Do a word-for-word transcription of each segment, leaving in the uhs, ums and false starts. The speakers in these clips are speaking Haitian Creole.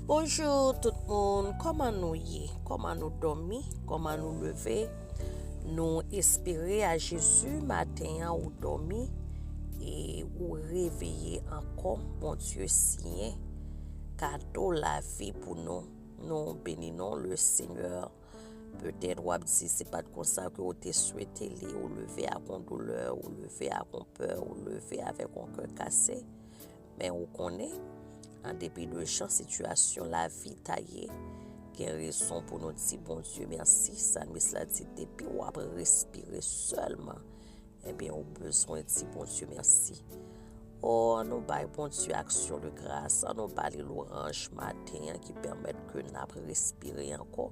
Bonjou tout moun, kòman nou ye? Kòman nou dòmi? Kòman nou leve? Nou espere a Jezi maten an ou dòmi e ou reveye ankò. Bondye siyen kado lavi pou nou. Nou beni non le Senyè. Petèt w ap di se pa t konsa ke w te swete li, ou leve ak yon doulè, ou leve ak yon pè, ou leve avèk yon kè kase. Men ou konnen, an depi de jan sitiyasyon lavi ta ye, gen rezon pou nou di Bondye mèsi. Salmis la di depi w ap respire sèlman, ebyen ou bezwen di Bondye mèsi. O, ann nou bay Bondye aksyon de gras, ann nou ba li lwanj maten an ki pèmèt ke n ap respire ankò.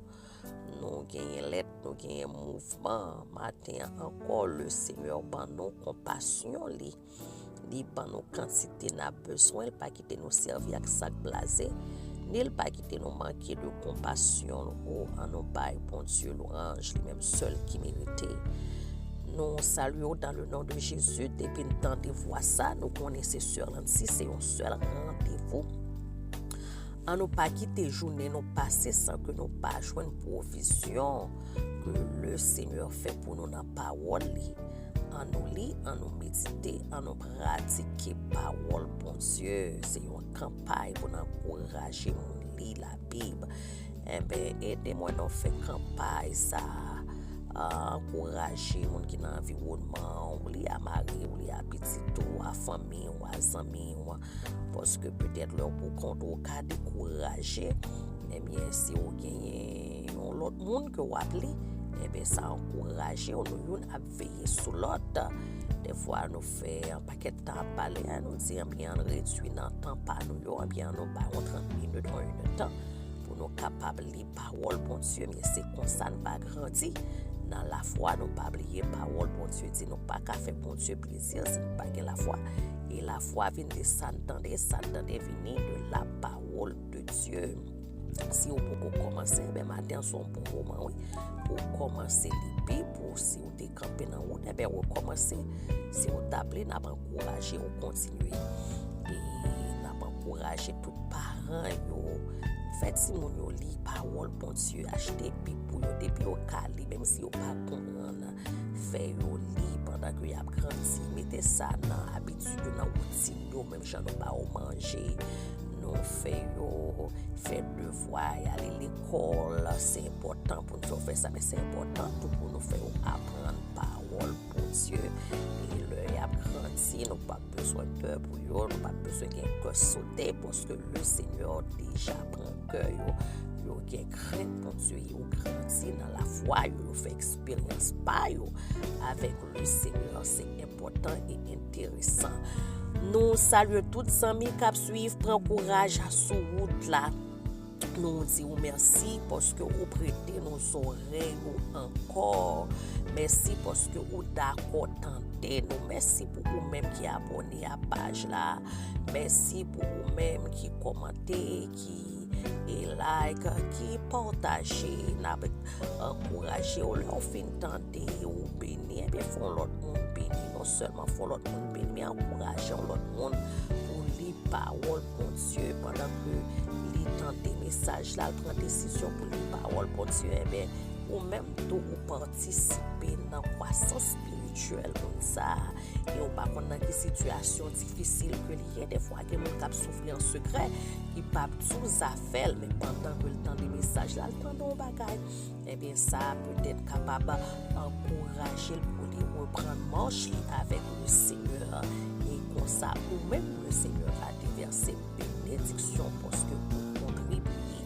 Nou genyen lèt, nou genyen mouvman. Maten an ankò, le Senyè ban nou konpasyon li. Li ban nou kantite n ap bezwen, li pa kite nou sèvi ak sa k blaze, ni li pa kite nou manke de konpasyon. O, ann nou bay Bondye lwanj, li menm sèl ki merite. Nou salye w dans le nom de Jésus. Depi n tande vwa sa, nou konnen se sè Lancy, se yon sèl randevou. Ann nou pa kite jounen nou pase san ke nou pa jwenn pwovizyon ke le Senyè fè pou nou nan pawòl li. Ann nou li, ann nou medite, ann nou pratike pawòl Bondye. Se yon kanpay pou n ankouraje moun li Labib. Enben, ede mwen non fè kanpay sa a. Ankouraje moun ki nan anviwònman w, li a mari w, li a pitit ou, a fanmi w, a zanmi w. Paske petèt lè ou pou kont ou ka dekouraje, ebyen, si ou genyen yon lòt moun ke w ap li, ebyen, sa ankouraje w. Nou youn ap veye sou lòt. Dèfwa, nou fè yon pakèt tan ap pale, a, nou di, ebyen, ann redui nan tan pa nou yo, ebyen, ann nou bay yon trant minit, yon inèdtan pou nou kapab li pawòl Bondye, men se konsa n va grandi nan lafwa. Nou pa bliye pawòl Bondye di nou pa ka fè Bondye plezi si n pa gen lafwa. E lafwa vin de sa n tande, sa n tande vini de la parole de Dieu. Si ou poko kòmanse, ben maten an se yon bon moman, wi, pou w kòmanse li Bib ou. Si ou te kanpe nan wout, enben rekòmanse. Si ou t ap li, n ap ankouraje ou kontinye. E n ap ankouraje tout paran yo, fè timoun yo li pawòl Bondye, achte Bib pou yo, depi yo ka li, menm si yo pa konprann, fè yo li pandan ke y ap grandi. Mete sa nan abitid yo, nan woutin yo, menm jan nou ba yo manje, nou fè yo fè devwa, y ale lekòl, se enpòtan pou nou fè sa, men se enpòtan tou pou nou fè yo aprann pawòl Bondye. E lè y ap grandi, nou p ap bezwen pè pou yo, nou p ap bezwen gen kè sote, paske le Senyè deja pran kè yo. Yo gen krent Bondye, yo grandi nan lafwa yo, yo fè eksperyans pa yo avèk le Senyè. Se enpòtan e enteresan. Nou salye tout zanmi k ap swiv, pran kouraj sou wout la. Nou di w mèsi paske ou prete nou zòrèy ou ankò. Mèsi paske ou dakò tande nou. Mèsi pou ou menm ki abòne a paj la. Mèsi pou ou menm ki kòmante, ki e like, ki pataje. N ap ankouraje w lè w fin tande, ou beni, ebyen fè yon lòt moun beni. Non sèlman fè yon lòt moun beni, men ankouraje yon lòt moun pou li pawòl Bondye, pandan ke li tande mesaj la, l pran desizyon pou li pawòl Bondye, enben, ou menm tou, ou patisipe nan kwasans espirityèl moun sa a. E ou pa konn nan ki sitiyasyon difisil ke li ye. Dèfwa, gen moun k ap soufri an sekrè, ki p ap di w zafè l, men pandan ke l tande mesaj la, l tande yon bagay. Ebyen, sa a petèt kapab ankouraje l pou li reprann mach li avèk le Senyè. E konsa, ou menm, le Senyè va devèse benediksyon paske ou kontribye.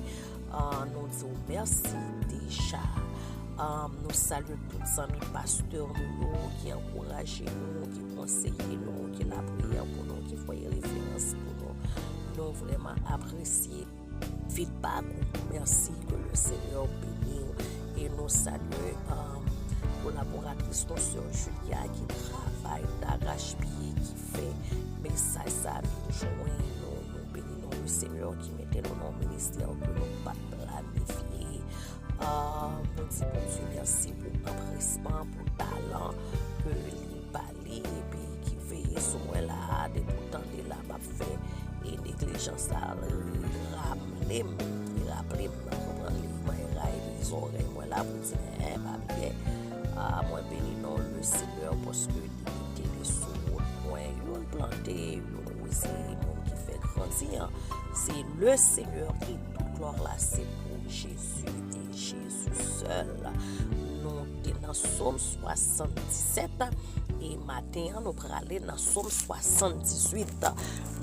Ah, nou di w mèsi deja. Ah, nou salye tout zanmi pastè nou yo ki ankouraje nou, ki konseye nou, ki lapriyè pou nou, ki voye referans pou nou. Nou vrèman apresye feedback ou. Mèsi, ke le Senyè beni w. E nou salye, um, kolaboratris nou, sè Julia, ki travay darachpye, ki fè mesaj sa vin jwenn nou. Nou beni non le Senyè ki mete nou nan yon ministè ke nou pa t planifye. Ah, nou di Bondye mèsi pou anpresman, pou talan ke li ba li, epi ki veye sou mwen la a, depi w tande la, m ap fè e neglijans la, l ramne raple m, li raple m, konprann, li manyen ray, li zòrèy mwen la pou di, en, pa bliye, a, mwen beni non Lesenyè paske li mete li sou wout mwen. Youn plante, youn wouze, moun ki fè grandi an, se Lesenyè e tout glwa la se pou Jezi e Jezi sèl. Nou te nan Sòm swasanndisèt e maten an nou prale nan Sòm swasanndizuit.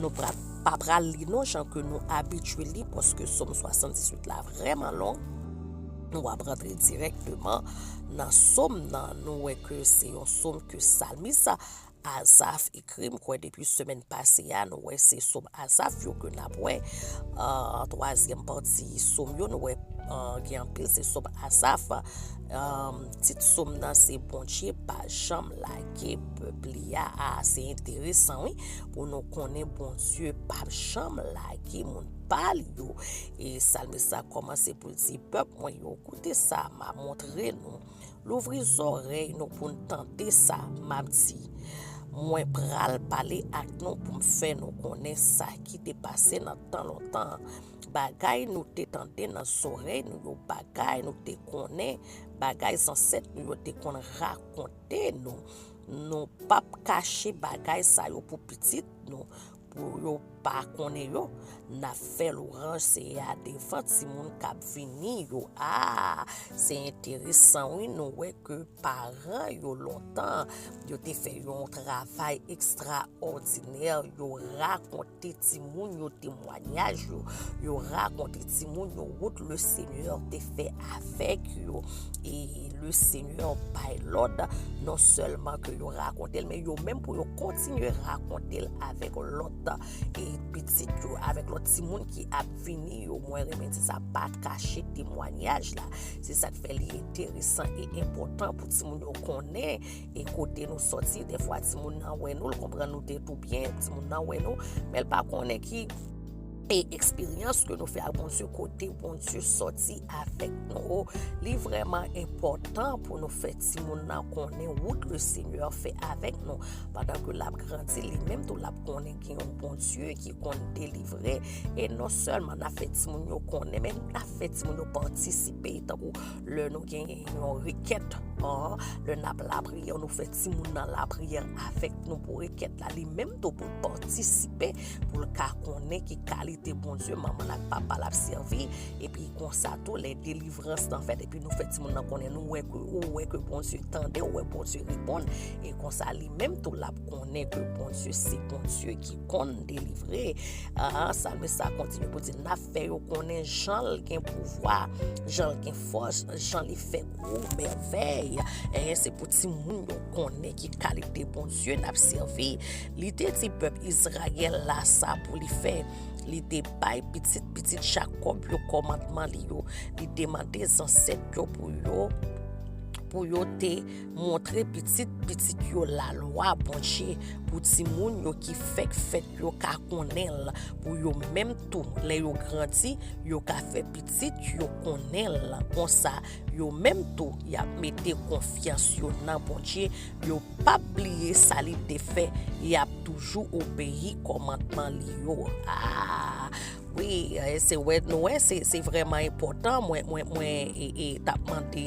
Nou pra-, pa pral li non jan ke nou abitye li paske Sòm swasanndizuit la vrèman long. Nou ap rantre dirèkteman nan Sòm nan. Nou wè ke se yon Sòm ke salmis Asaf ekri, m kwè depi semèn pase a, nou wè se Sòm Asaf yo ke n ap wè. An twazyèm pati Sòm yo, nou wè, an, gen anpil se Sòm Asaf. An, tit Sòm nan se Bondye pa janm lage pèp li a. A, se enteresan, wi, pou nou konnen Bondye pa janm lage moun pa l yo. E salmis la kòmanse pou l di, pèp mwen yo, koute sa m a montre nou. Louvri zòrèy nou pou n tande sa m ap di. Mwen pral pale ak nou pou m fè nou konnen sa ki te pase nan tan lontan. Bagay nou te tande nan zòrèy nou yo, bagay nou te konnen, bagay zansèt nou yo te konn rakonte nou. Nou p ap kache bagay sa yo pou pitit nou, pou yo pa konnen yo. N ap fè lwanj Seyè a devan timoun k ap vini yo. A, se enteresan, wi, nou wè ke paran yo lontan, yo te fè yon travay ekstraòdinè, yo rakonte timoun yo temwayaj yo, yo rakonte timoun yo wout Lesenyè te fè avèk yo. E Lesenyè bay lòd, non sèlman ke yo rakonte l, men yo menm pou yo kontinye rakonte l avèk lòt, e pitit yo, avèk lòt timoun ki ap vini yo. Mwen renmen di sa, pa kache temwayaj la. Se sa k fè li enteresan e enpòtan pou timoun yo konnen e kote nou sòti. Dèfwa timoun nan wè nou, l konprann nou te tou byen, timoun nan wè nou, men l pa konnen ki e eksperyans ke nou fè ak Bondye, kote Bondye sòti avèk nou. Li vrèman enpòtan pou nou fè timoun nan konnen wout Lesenyè fè avèk nou. Pandan ke l ap grandi, li menm tou l ap konnen gen yon Bondye ki konn delivre. E non sèlman n ap fè timoun yo konnen, men n ap fè timoun yo patisipe, tankou lè nou gen yon rekèt, an, lè n ap lapriyè, nou fè timoun nan lapriyè avèk nou pou rekèt la. Li menm tou pou l patisipe, pou l ka konnen ki kalite Bondye manman l ak papa l ap sèvi. Epi konsa tou, lè delivrans nan fèt, epi nou fè timoun nan konnen, nou wè ke, ou wè ke Bondye tande, ou wè Bondye reponn. E konsa, li menm tou, l ap konnen ke Bondye se Bondye ki konn delivre. Ah, salmis sa kontinye pou di, n ap fè yo konnen jan l gen pouvwa, jan l gen fòs, jan li fè gwo mèvèy. Eh, se pou timoun yo konnen ki kalite Bondye n ap sèvi. Li te di pèp Izrayèl la sa pou li fè. Li te bay pitit pitit Jakòb yo kòmandman li yo. Li te mande zansèt yo pou yo pou yo te montre pitit pitit yo lalwa Bondye, pou timoun yo ki fèk fèt yo ka konnen l, pou yo menm tou, lè yo grandi, yo ka fè pitit yo konnen l. Konsa, yo menm tou, y ap mete konfyans yo nan Bondye, yo p ap bliye sa li te fè, y ap toujou obeyi kòmandman li yo. Ah, wi, eh, se wè, nou wè, se, se vrèman enpòtan. Mwen, mwen, mwen, e, e, t ap mande,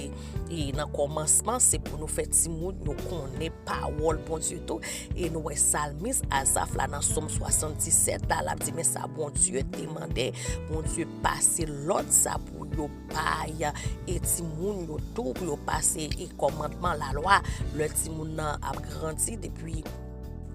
e, nan kòmansman, se pou nou fè timoun yo konnen pawòl Bondye tou. E nou wè salmis Asaf la nan Sòm swasanndisèt la, l ap di, men sa Bondye te mande, Bondye pase lòd sa pou yo bay, e timoun yo tou, pou yo pase, e kòmandman, lalwa. Lè timoun nan ap grandi, depi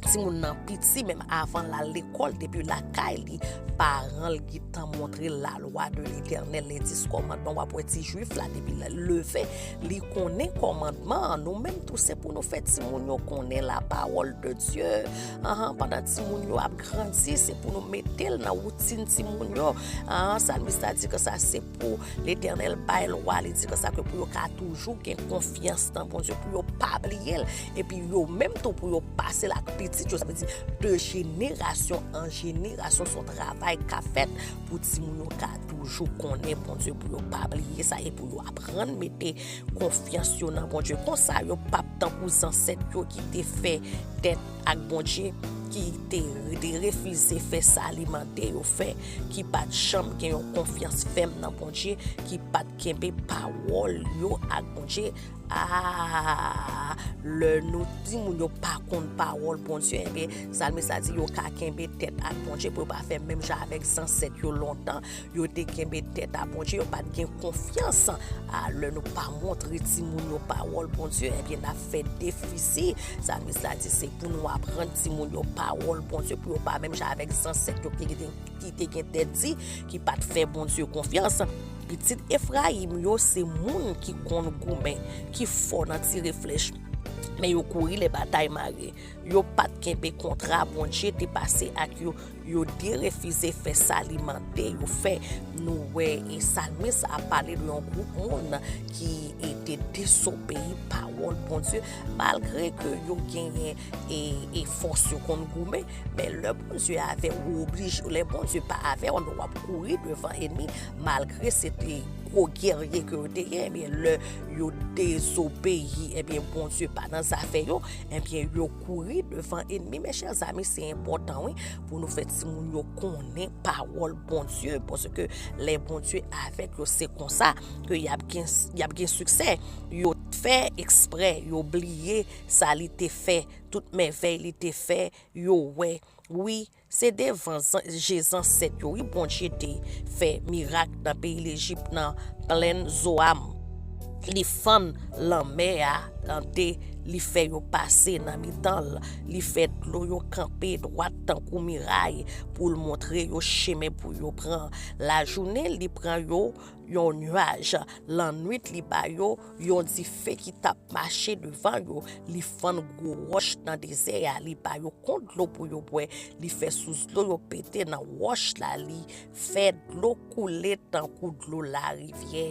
timoun nan piti, menm avan l al lekòl, depi lakay li, paran l gentan montre lalwa de Letènèl, les dix commandements. W ap wè ti jwif la, depi l leve, li konnen kòmandman an. Nou menm tou, se pou nou fè timoun yo konnen la parole de Dieu. Ahan, pandan timoun yo ap grandi, se pou nou mete l nan woutin timoun yo. Ahan, salmis la di konsa, se pou Letènèl bay lwa, li di konsa ke pou yo ka toujou gen konfyans nan Bondye, pou yo pa bliye l, epi yo menm tou pou yo pase l ak pitit yo, sa vle di de jenerasyon an jenerasyon, se yon travay k ap fèt pou timoun yo ka toujou konnen Bondye, pou yo pa bliye sa, e pou yo aprann mete konfyans yo nan Bondye. Konsa, yo p ap tankou zansèt yo ki te fè tèt ak Bondye, ki te, te refize fè sa li mande yo fè, ki pa t janm gen yon konfyans fèm nan Bondye, ki pa t kenbe pawòl yo ak Bondye. Ah, lè nou timoun yo pa konn pawòl Bondye, ebyen, salmis la di yo ka kenbe tèt ak Bondye pou yo pa fè menm jan avèk zansèt yo lontan. Yo te kenbe tèt a Bondye, yo pa t gen konfyans. Ah, lè nou pa montre timoun yo pawòl Bondye, ebyen, n ap fè defisi. Salmis la di se pou nou aprann timoun yo pawòl Bondye, pou yo pa menm jan avèk zansèt yo ki te, ki te gen tèt di, ki pa t fè Bondye konfyans. Pitit Efrayim yo se moun ki konn goumen, ki fò nan tire flèch. Men yo kouri lè batay mare. Yo pa t kenbe kontra Bondye te pase ak yo. Yo derefize fè sa li mande yo fè. Nou wè, e salmis ap pale de yon gwoup moun ki, e, te dezobeyi pawòl Bondye, malgre ke yo genyen, e, e fòs, yo konn goumen, men lè Bondye avè w, ou oblije, lè Bondye pa avè w, w ap kouri devan ènmi, malgre se te gwo gèrye ke yo te ye, ebyen, lè yo dezobeyi, ebyen, Bondye pa nan zafè yo, ebyen, yo kouri devan ènmi. Mes chers amis, se enpòtan, wi, pou nou fè timoun yo konnen pawòl Bondye, paske lè Bondye avèk yo, se konsa ke y ap gen, y ap gen siksè. Yo fè eksprè, yo bliye sa li te fè, tout mèvèy li te fè, yo wè. Wi, se devan zan-, je zansèt yo, wi, Bondye te fè mirak nan peyi Lejip, nan plèn Zoam. Li fann lanmè a an de, li fè yo pase nan mitan l, li fè dlo yo kanpe dwat tankou miray pou l montre yo chemen pou yo pran. Lajounen, li pran yo yon nyaj, lannwit, li ba yo yon dife ki t ap mache devan yo, li fann gwo wòch nan dezè a, li ba yo kont dlo pou yo bwè, li fè sous dlo yo pete nan wòch la, li fè dlo koule tankou dlo larivyè.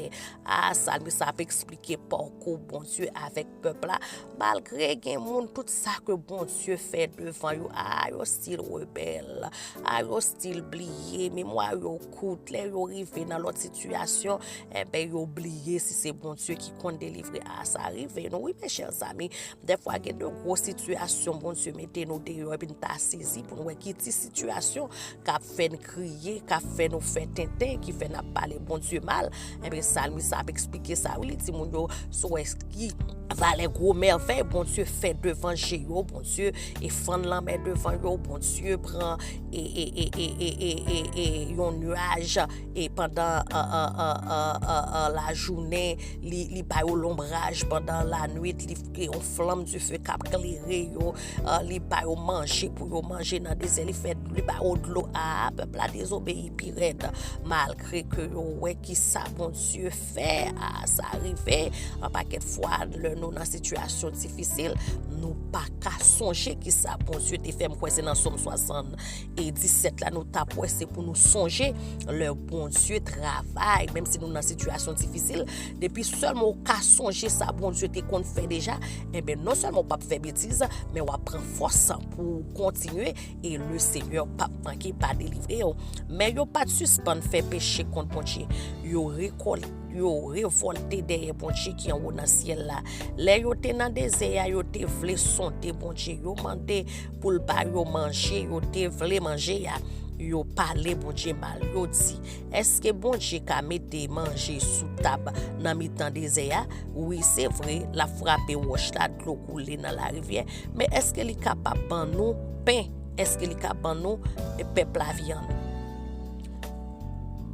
A, salmis la ap eksplike pawkou Bondye avèk pèp la. Malgre gen moun, tout sa ke Bondye fè devan yo, a, yo still rebèl, a, yo still bliye, memwa yo kout. Lè yo rive nan lòt sitiyasyon, enben, yo bliye si se Bondye ki konn delivre. A, sa rive nou, wi, mes chers amis. Dèfwa, gen de gwo sitiyasyon Bondye mete nou deyò, epi n ta sezi pou n wè ki ti sitiyasyon k ap fè n kriye, k ap fè nou fè tenten, ki fè n ap pale Bondye mal. Enben, salmis la ap eksplike sa, wi, li di moun yo, si w wè ki valè gwo mèvèy Bondye fè devan je yo, Bondye e fann lanmè devan yo, Bondye pran e, e, e, e, e, e, e, e yon nyaj, e pandan, an, an, an, an, an, an lajounen, li, li ba yo lonbraj, pandan lanwit, li, e yon flanm dife k ap klere yo, an, li ba yo manje pou yo manje nan dezè, li fè, li ba yo dlo. A, pèp la dezobeyi pi rèd, malgre ke yo wè ki sa Bondye fè. A, sa rive, an pakèt fwa, lè nou nan sitiyasyon difisil, nou pa ka sonje ki sa Bondye te fè. M kwè se nan Sòm swasann e disèt la, nou t ap wè, se pou nou sonje lè Bondye travay, menm si nou nan sitiyasyon difisil, depi sèlman ou ka sonje sa Bondye te konn fè deja, enben, non sèlman ou p ap fè betiz, men w ap pran fòs pou w kontinye, e le Senyè p ap manke pa delivre w. Men yo pa t sispann fè peche kont Bondye. Yo rekòl-, yo revòlte dèyè Bondye ki anwo nan syèl la. Lè yo te nan dezè a, yo te vle sonde Bondye. Yo mande pou l ba yo manje, yo te vle manje a. Yo pale Bondye mal. Yo di, èske Bondye ka mete manje sou tab nan mitan dezè a? Wi, se vre, l ap frape wòch la, dlo koule nan larivyè. Men èske li kapab ban nou pen? Èske li ka ban nou, e, pèp la vyann?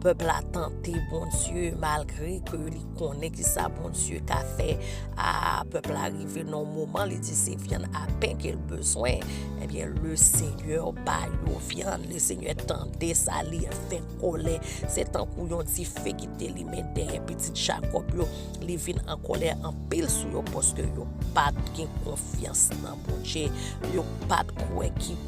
Pèp la tante Bondye, malgre ke li konnen ki sa Bondye ka fè. A, pèp la rive nan yon moman, li di se vyann a pen ke l bezwen. Ebyen, le Senyè ba yo vyann. Le Senyè tande sa, li fè kòlè. Se tankou yon dife ki te limen dèyè pitit Jakòb yo. Li vin an kòlè anpil sou yo, paske yo pa t gen konfyans nan Bondye. Yo pa t kwè ki,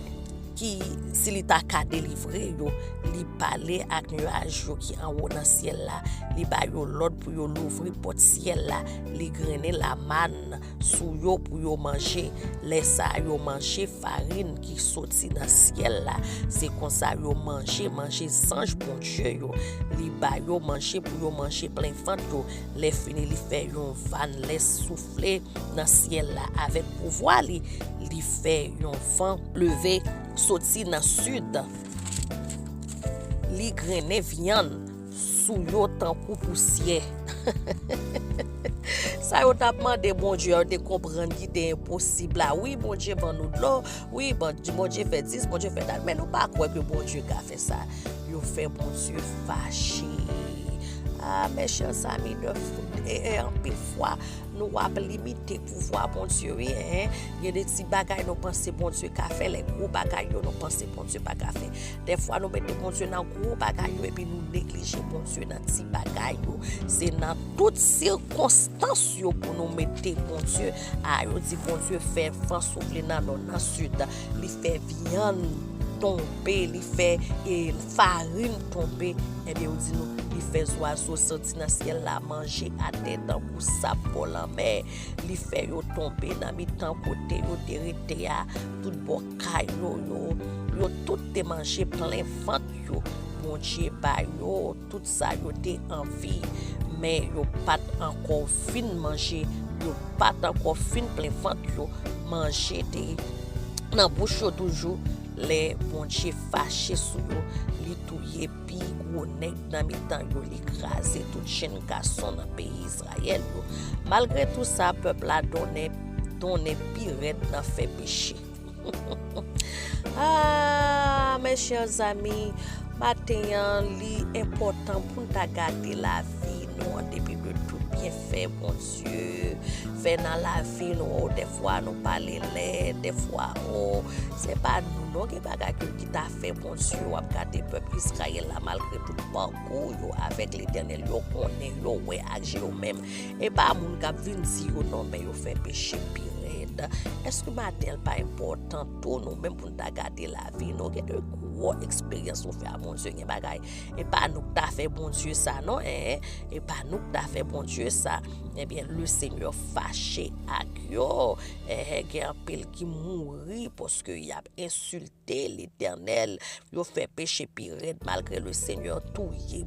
ki, si li ta ka delivre yo. Li pale ak nyaj yo ki anwo nan syèl la. Li ba yo lòd pou yo louvri pòt syèl la. Li grennen lamàn sou yo pou yo manje. Lè sa a, yo manje farin ki soti nan syèl la. Se konsa yo manje, manje zanj Bondye yo. Li ba yo manje pou yo manje plen vant yo. Lè fini, li fè yon van, lè soufle nan syèl la. Avèk pouvwa li, li fè yon van leve soti nan sid, li grennen vyann sou yo tankou pousyè. Sa yo t ap mande Bondye a, yo te konprann ki te enposib la. Wi, Bondye ban nou dlo. Wi, Bondye, Bondye fè dis, Bondye fè dat. Men nou pa kwè ke Bondye ka fè sa. Yo fè Bondye fache. Ah, mes chers amis, de, e, e, anpil fwa, nou ap limite pouvwa Bondye, wi, en. Gen de ti bagay nou panse Bondye ka fè, lè gwo bagay yo nou panse Bondye pa ka fè. Dèfwa nou mete Bondye nan gwo bagay yo epi nou neglije Bondye nan ti bagay yo. Se nan tout sikonstans yo pou nou mete Bondye. A, yo di Bondye fè van soufle nan nò, nan sid. Li fè vyann tonbe, li fè, e, farin tonbe. Ebyen, yo di nou, li fè zwazo soti nan syèl la manje atè tankou sab bò lanmè. Li fè yo tonbe nan mitan kote yo te rete a, tout bò kay yo, yo, yo tout te manje plen vant yo. Bondye ba yo tout sa yo te anvi, men yo pa t ankò fin manje, yo pa t ankò fin plen vant yo. Manje te nan bouch yo toujou. Lè Bondye fache sou yo, li touye pi gwo nèg nan mitan yo, li kraze tout jenn gason nan peyi Izrayèl yo. Malgre tou sa, pèp la donnen, donnen pi rèd nan fè peche. Ah, mes chers amis, maten an, li enpòtan pou n ta gade lavi nou an depi de tout byenfè Bondye fè nan lavi nou. O, dèfwa nou pale lè, dèfwa, o, se pa nou non, gen bagay ke ki ta fè Bondye. W ap gade pèp Izrayèl la, malgre tout pakou yo avèk Letènèl, yo konnen, yo wè ak je yo menm. E pa moun k ap vin di yo non, men yo fè peche pi rèd. Èske maten an pa enpòtan tou nou menm pou n ta gade lavi nou? Gen de gwo eksperyans nou fè a Bondye, gen bagay. E pa nou k ta fè Bondye sa non, en. E pa nou k ta fè Bondye sa. Ebyen, le Senyè fache ak yo. Eh, gen anpil ki mouri paske y ap ensilte Letènèl. Yo fè peche pi rèd malgre le Senyè touye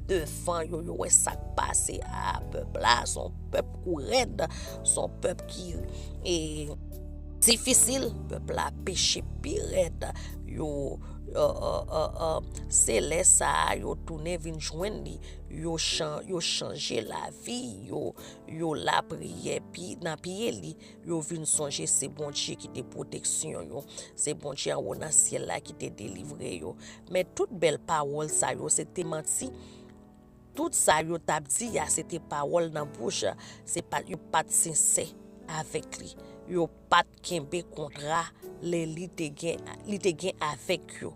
devan yo. Yo wè sa k pase a pèp la. Se yon pèp kou rèd. Se yon pèp ki, e, difisil. Pèp la peche pi rèd. Yo, e, e, e, e, se lè sa a yo tounen vin jwenn li. Yo chan-, yo chanje lavi yo. Yo lapriyè pi, nan pye li. Yo vin sonje se Bondye ki te pwoteksyon yo. Se Bondye anwo nan syèl la ki te delivre yo. Men tout bèl pawòl sa yo, se te manti. Tout sa yo t ap di a, se te pawòl nan bouch. Se pa, yo pa t sensè avèk li. Yo pa t kenbe kontra lè li te gen, li te gen avèk yo.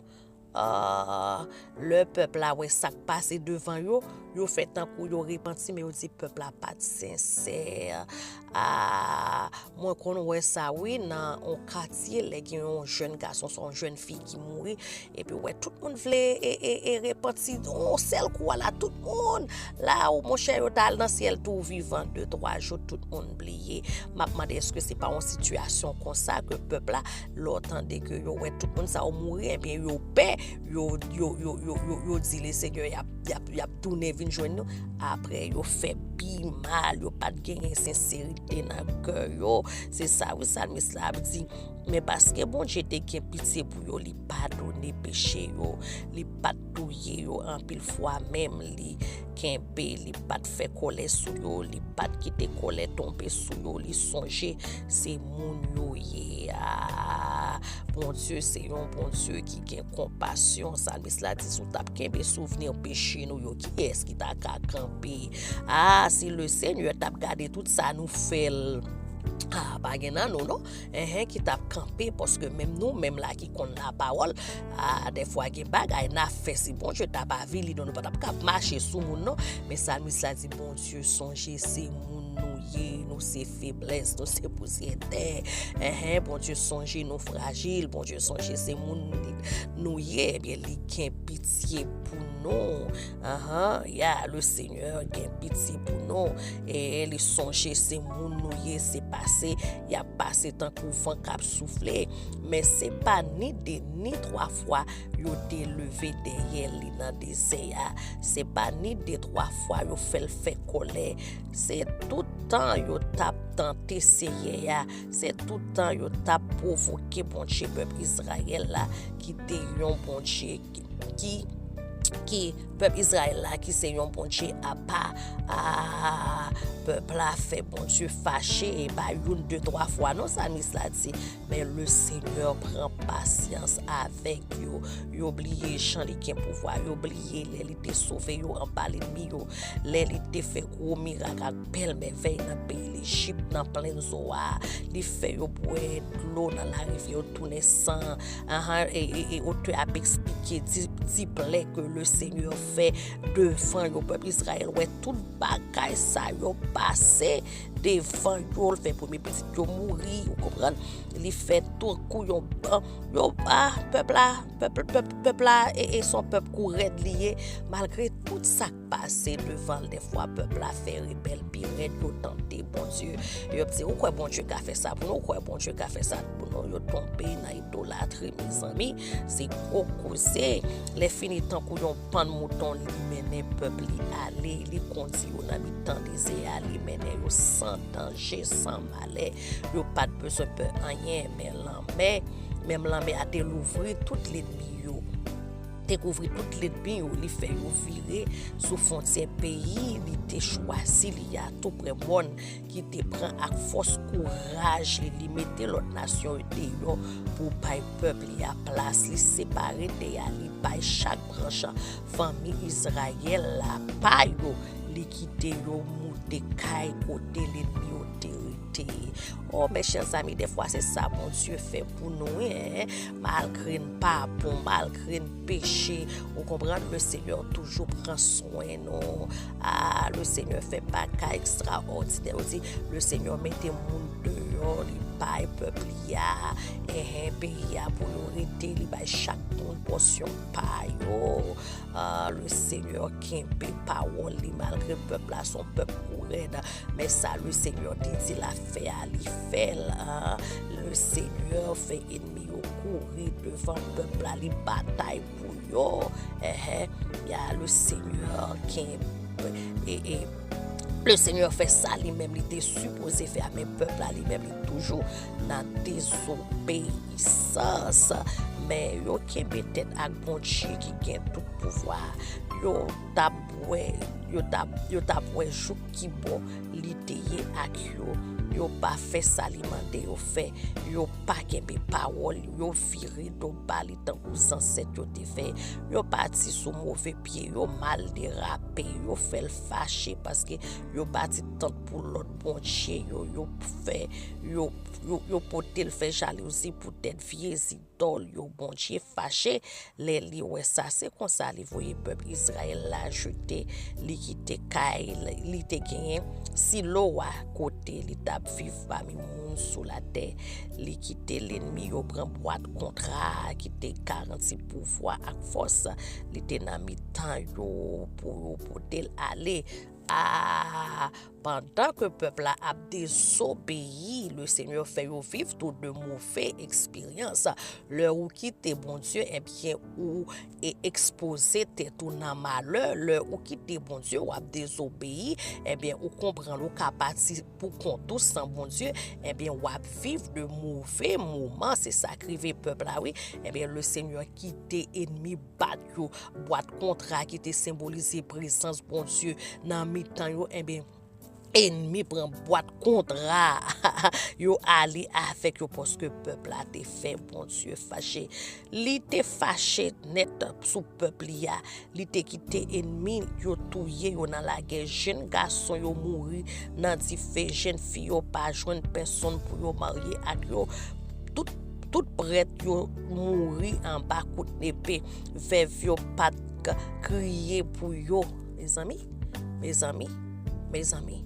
Ah, lè pèp la wè sa k pase devan yo, yo fè tankou yo repanti, men yo di pèp la pa t sensè. Ah, mwen konn wè sa, wi, nan yon katye, lè gen yon jèn gason, swa yon jèn fi ki mouri, epi w wè tout moun vle e, e, e repanti, yon sèl kou a la, tout moun la, ou monchè, yo t al nan syèl tou vivan, de, twa jou, tout moun bliye. M ap mande, èske se pa yon sitiyasyon konsa ke pèp la, lè w tande ke yo wè tout moun sa yo mouri, ebyen, yo pè, yo, yo, yo, yo, yo, yo di le Senyè, y ap, y ap, y ap tounen vin jwenn nou. Apre, yo fè pi mal, yo pa t genyen senserite nan kè yo. Se sa, wi, salmis la ap di. Men paske Bondye te gen pitye pou yo, li padone peche yo, li pa t touye yo anpil fwa menm, li kenbe, li pa t fè kòlè sou yo, li pa t kite kòlè tonbe sou yo, li sonje se moun yo ye a. Bondye se yon Bondye ki gen konpasyon. Salmis la di, si w t ap kenbe souvni peche nou yo, kiyès ki ta ka kanpe? A, si le Senyè t ap gade tout sa nou fè l, a, pa gen nan nou, non. Enhen, ki t ap kanpe, paske menm nou menm la ki konn lapawòl, a, dèfwa gen bagay n ap fè, si Bondye t ap avili nou, nou pa t ap kab mache sou moun, non. Men salmis la di, Bondye sonje se moun nou ye, nou se feblès, nou se pousyè tè. Enhen, Bondye sonje nou frajil, Bondye sonje se moun nou ye, ebyen, li gen pitye pou nou. Ahan, ya, le Senyè gen pitye pou nou. E li sonje se moun nou ye, se pase, y ap pase tankou van k ap soufle. Men se pa ni de ni twa fwa yo te leve dèyè li nan dezè a. Se pa ni de twa fwa yo fè l fè kòlè. Se tout tan yo t ap tante Seyè a, se tout tan yo t ap pwovoke Bondye pèp Izrayèl la, ki te yon Bondye ki, ki, ki pèp Izrayèl la, ki se yon Bondye apa. A, pèp la fè Bondye fache, e pa youn, de, twa fwa, non, salmis la di, men le Senyè pran pasyans avèk yo. Yo bliye jan li gen pouvwa, yo bliye lè li te sove yo anba lènmi yo, lè li te fè gwo mirak ak bèl mèvèy nan peyi Lejip, nan plenn Zowa. Li fè yo bwè dlo nan larivyè, yo tounen san. Ahan, e, e, e otè ap eksplike di, di plè ke le Senyè fè devan yo. Pèp Izrayèl wè tout bagay sa yo pase devan yo. L fè premye pitit yo mouri, ou konprann? Li fè tankou yon, yo, a, pèp la, pèp, pèp, pèp la, e, e se yon pèp kou rèd li ye, malgre tout sa k pase devan l, dèfwa pèp la fè rebèl pi rèd, yo tante Bondye. Yo ap di, ou kwè Bondye ka fè sa pou nou, ou kwè Bondye ka fè sa pou nou, yo tonbe nan idolatri, mezanmi, se gwo koze. Lè fini, tankou yon bann mouton, li mennen pèp li ale, li kondi yo nan mitan dezè a, li mennen yo san danje, san malè. Yo pa t bezwen pè anyen, men lanmè, menm lanmè a te louvri tout lènmi yo, te kouvri tout lènmi yo, li fè yo vire sou fwontyè peyi li te chwazi li a, tou prè mòn, ki te pran ak fòs kouraj li, li mete lòt nasyon yo deyò pou bay pèp li a plas, li separe tè a, li bay chak branch fanmi Izrayèl la pa yo, li kite yo moute kay kote lènmi yo te rete. O, mechèzanmi, dèfwa se sa Bondye fè pou nou, en. Malgre n pa bon, malgre n peche, ou konprann, le Senyè toujou pran swen nou. A, le Senyè fè bagay ekstraòdinè. Yo di, le Senyè mete moun deyò, li bay pèp li a, enhen, peyi a pou yo rete, li bay chak moun pòsyon pa yo. A, le Senyè kenbe pawòl li, malgre pèp la se yon pèp kou rèd, men sa le Senyè te di l ap fè a, li fè l. A, le Senyè fè ènmi yo kouri devan pèp la, li batay pou yo. Enhen, ya, le Senyè kenbe, e, e, le Senyè fè sa li menm li te sipoze fè a, men pèp la li menm li toujou nan dezobeyisans. Men yo kenbe tèt ak Bondye ki gen tout pouvwa. Yo t ap wè, yo t ap, yo t ap wè jouk ki bò li te ye ak yo. Yo pa fè sa li mande yo fè. Yo pa kenbe pawòl li. Yo vire do ba li tankou zansèt yo te fè. Yo pati sou move pye. Yo mal derape. Yo fè l fache paske yo bati tant pou lòt bondye yo. Yo fè, yo, yo, yo pote l fè jalouzi poutèt vye zidòl yo. Bondye fache lè li wè sa. Se konsa li voye pèp Izrayèl la jete. Li kite kay li te genyen Silo a, kote li t ap viv pami moun sou latè. Li kite lènmi yo pran bwat kontra a ki te garanti pouvwa ak fòs li te nan mitan yo pou yo pote l ale. A, pandan ke pèp la ap dezobeyi, le Senyè fè yo viv tou de move eksperyans. Lè ou kite Bondye, ebyen, ou e ekspoze tèt ou nan malè. Lè ou kite Bondye, w ap dezobeyi, ebyen, ou konprann ou ka pati pou kont ou san Bondye, ebyen, w ap viv de move moman. Se sa k rive pèp la, wi. Ebyen, le Senyè kite ènmi bat yo. Bwat kontra ki te senbolize prezans Bondye nan mitan yo, ebyen, ènmi pran bwat kontra yo ale avèk yo, paske pèp la te fè Bondye fache. Li te fache nèt sou pèp li a. Li te kite ènmi yo touye yo nan lagè. Jèn gason yo mouri nan dife. Jèn fi yo pa jwenn pèsonn pou yo marye ak yo. Tout, tout prèt yo mouri anba kout nepe. Vèv yo pa t k-, kriye pou yo. Mezanmi, mezanmi, mezanmi.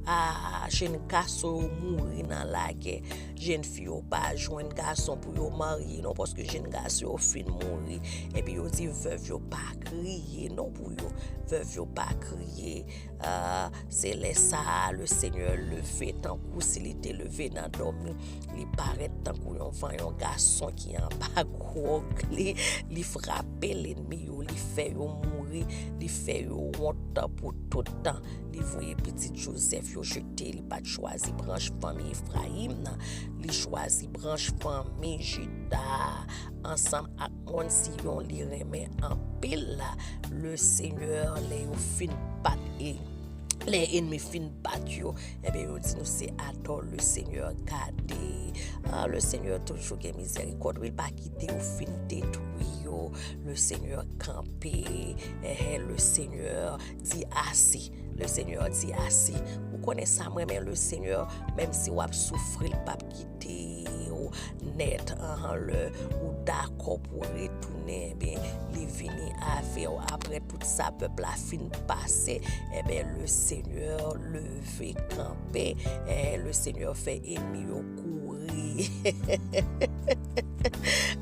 A, jèn gason yo mouri nan lagè. Jèn fi yo pa jwenn gason pou yo marye non, paske jèn gason yo fin mouri. Epi yo di vèv yo pa kriye non pou yo. Vèv yo pa kriye. A, se lè sa a, le Senyè leve tankou si li te leve nan dòmi. Li parèt tankou yon van, yon gason ki anba gwòg li. Li frape lènmi yo, li fè yo mouri. Li fè yo wont pou tout tan. Li voye pitit Jozèf yo jete. Li pa t chwazi branch fanmi Efrayim nan. Li chwazi branch fanmi Jida ansanm ak moun Siyon li renmen anpil la. Le Senyè, lè yo fin bat e lè ènmi fin bat yo, ebyen, yo di nou se atò. Le Senyè gade. Ah, le Senyè toujou gen mizèrikòd, wi, li pa kite yo fin detwi yo. Le Senyè kanpe. Enhen, le Senyè di ase. Le Senyè di ase. Ou konnen sa, mwen, men le Senyè, menm si w ap soufri, li p ap kite w nèt. Anhan, lè ou dakò pou retounen, ebyen, li vini avè w. Apre tout sa pèp la fin pase, ebyen, le Senyè leve kanpe. Eh, le Senyè fè ènmi yo kouri.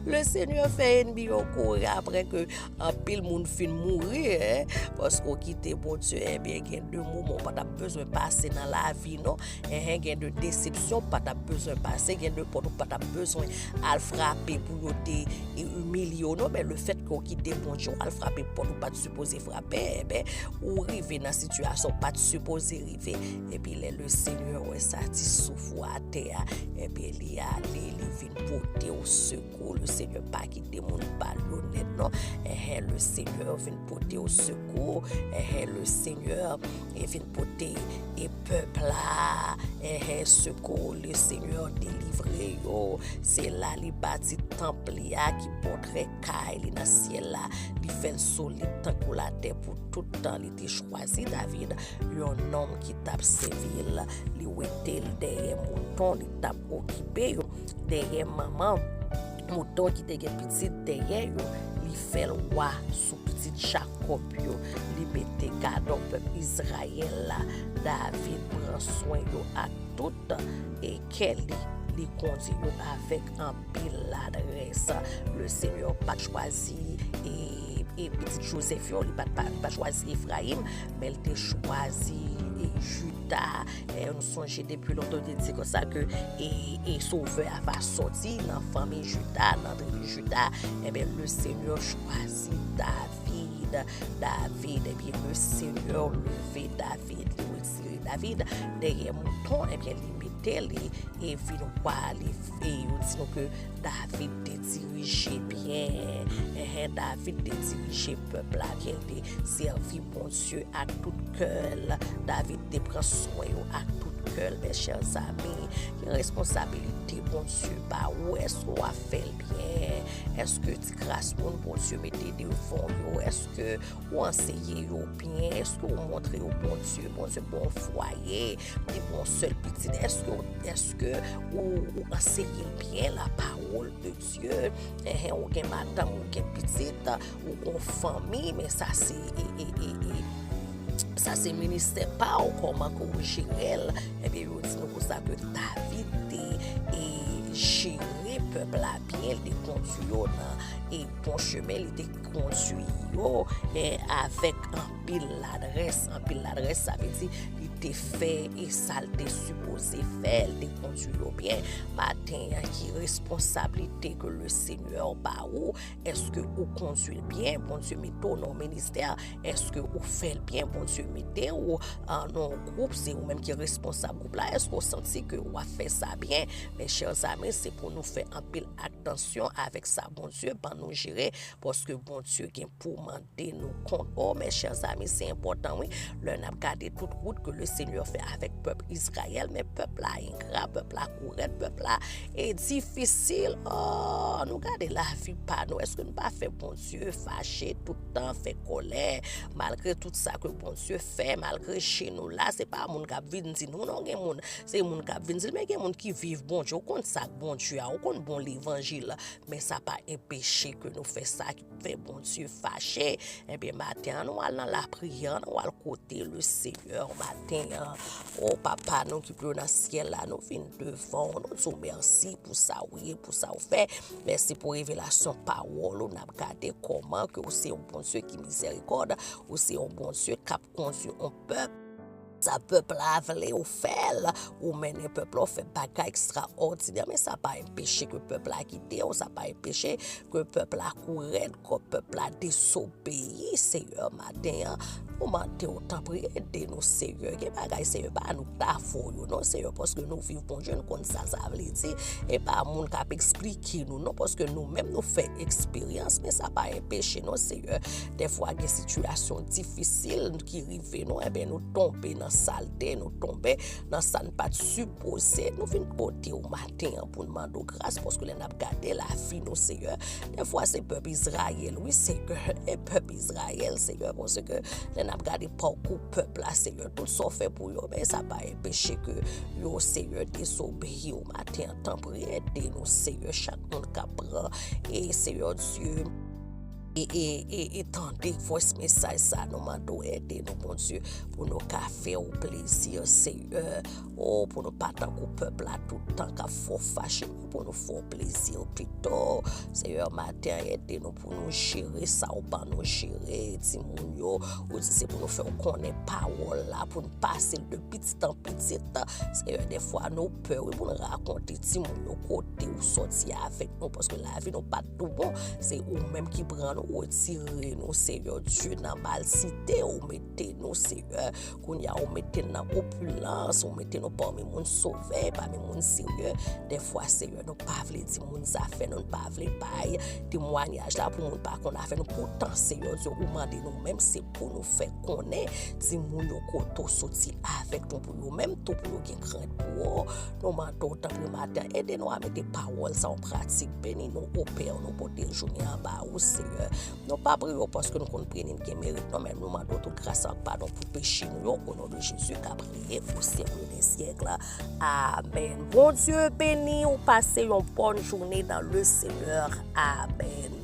Le Senyè fè ènmi yo kouri apre ke anpil moun fin mouri, en, paske w kite Bondye, ebyen, gen de moman w pa t ap bezwen pase nan lavi, non. Enhen, gen de desepsyon w pa t ap bezwen pase, gen de pòt ou pa t ap bezwen al frape pou yo te, e, imilye w, non. Men lefètke w kite Bondye, w al frape pòt ou pa t sipoze frape, enben, ou rive nan sitiyasyon w pa t sipoze rive. Epi lè le Senyè wè sa ti souf ou atè a, enben, li ale, li vin pote w sekou. Le Senyè pa kite moun pa l yo nèt, non. Enhen, le Senyè vin pote w sekou. Enhen, le Senyè, e vin pote e pèp la, enhen, sekou. Le Senyè delivre yo. Se la li bati tanp li a ki pòtre kay li nan syèl la. Li fè l solid tankou latè pou tout tan. Li te chwazi David, yon nonm ki t ap sèvi l. Li wete l dèyè mouton li t ap okipe yo, dèyè manman mouton ki te gen pitit dèyè yo. Li fè l wa sou pitit Jakòb yo. Li mete gadò pèp Izrayèl la. David pran swen yo ak tout e kè li. Li kondui yo avèk anpil ladrès. Le Senyè pa t chwazi e, e pitit Jozèf yo, li pa t, pa, li pa t chwazi Efrayim, men li te chwazi e Jida. E nou sonje depi lontan, yo te di konsa ke e, e Sovè a va sòti nan fanmi Jida, nan tribi Jida. Ebyen, le Senyè chwazi David. David, ebyen, le Senyè leve David, li retire David dèyè mouton, ebyen, li mete li e vin wa. Li, e yo di nou ke David te dirije byen. Enhen, David te dirije pèp la, ke l te sèvi Bondye ak tout kè l. David te pran swen yo ak tout kè l. Mes chers amis, ki responsabilite Bondye ba ou? Èske w ap fè l byen? Èske ti kras moun Bondye mete devan w yo, èske ou anseye yo byen? Èske ou montre yo Bondye? Bondye ba w fwaye, li ba w sèl pitit. Èske, èske ou, ou anseye l byen la parole de Dye? Enhen, ou gen madanm, ou gen pitit, ou gen fanmi, men sa se, e, e, e, e, sa se ministè pa w, kòman ke ou jere l. Ebyen, yo di nou konsa ke David te, e, jere pèp la byen, li te kondui yo nan, e, bon chemen, li te kondui yo, e, avèk anpil ladrès. Anpil ladrès, sa vle di li te fè e sa l te sipoze fè, li te kondui yo byen. Maten an, ki responsablite ke le Senyè ba ou? Èske ou kondui l byen? Bondye mete w nan yon ministè, èske ou fè l byen? Bondye mete w, a, nan yon gwoup, se ou menm ki responsab gwoup la, èske ou santi ke w ap fè sa byen? Mes chers amis, se pou nou fè anpil atansyon avèk sa Bondye ban nou jere, paske Bondye gen pou mande nou kont. O, mes chers amis, se enpòtan, wi. Lè n ap gade tout wout ke le Senyè fè avèk pèp Izrayèl, men pèp la engra, pèp la kourèt, pèp la e difisil. O, nou gade lavi pa nou. Èske nou pa fè Bondye fache tout tan, fè kòlè, malgre tout sa ke Bondye fè, malgre je nou la, se pa moun k ap vin di nou, non, gen moun, se moun k ap vin di l, men gen moun ki viv Bondye, ou konn sa k Bondye a, ou konn bon levanjil, men sa pa enpeche ke nou fè sa ki fè Bondye fache. Ebyen, maten an, nou al nan lapriyè, nou al kote le Senyè maten an. O Papa nou ki pi wo nan syèl la, nou vin devan w, nou di w mèsi pou sa w ye, pou sa w fè. Mèsi pou revelasyon pawòl ou, n ap gade kòman ke ou se yon Bondye ki mizèrikòd, ou se yon Bondye k ap kondui yon pèp Sa pèp la vle, ou fè l, ou mennen pèp la, ou fè bagay ekstraòdinè, men sa pa enpeche ke pèp la kite w, sa pa enpeche ke pèp la kou rèd, ke pèp la dezobeyi. Seyè, maten an, nou mande w, tanpri, ede nou, Seyè. Gen bagay, Seyè, pa nou k ta fè w yo, non, Seyè, paske nou viv, Bondye, nou konn sa sa vle di. E pa moun k ap eksplike nou, non, paske nou menm nou fè eksperyans, men sa pa enpeche, non, Seyè. Dèfwa, gen sitiyasyon difisil ki rive nou, enben, nou tonbe nan salte, nou tonbe nan sa n pa t sipoze. Nou vin kote w maten an pou n mande w gras, paske lè n ap gade lavi nou, Seyè, dèfwa se pèp Izrayèl, wi, Seyè, e pèp Izrayèl, Seyè, paske lè n ap gade pakou pèp la, Seyè, tout sa w fè pou yo, men sa pa enpeche ke yo, Seyè, dezobeyi w maten an. Tanpri, ede nou, Seyè, chak moun k ap pran, e Seyè Dye, e, e, e, e tande voice mesaj sa, nou mande w ede nou, Bondye, pou nou ka fè w plezi, Seyè. O, pou nou pa tankou pèp la tout tan k ap fè w fache, men pou nou fè w plezi pito. Seyè, maten an, ede nou pou nou jere sa w ban nou jere, timoun yo. Ou di se pou nou fè w konnen pawòl la, pou nou pase l de pitit an pitit. Seyè, dèfwa nou pè, wi, pou nou rakonte timoun yo kote ou sòti avèk nou, paske lavi nou pa t tou bon. Se ou menm ki pran nou, retire nou, Seyè Dye, nan malsite, ou mete nou, Seyè. Kounye a, ou mete n nan opilans, ou mete nou pami moun sove, pami moun serye. Dèfwa, Seyè, nou pa vle di moun zafè nou, nou pa vle bay temwayaj la pou moun pa konn afè nou. Poutan, Seyè Dye, ou mande nou menm, se pou nou fè konnen timoun yo kote w soti avèk nou, pou yo menm tou, pou yo gen krent pou ou. Nou mande w, tanpri, maten, ede nou a mete pawòl sa an pratik. Beni nou, opè nou, pote jounen an ba ou, Seyè. Nou pa priye w paske nou konn priye ni n gen merit, non, men nou mande w tout gras ak padon pou peche nou yo, o non de Jezi, k ap reye pou syèk de syèk la. Amèn. Bondye beni w, pase yon bòn jounen dans le Seigneur. Amèn.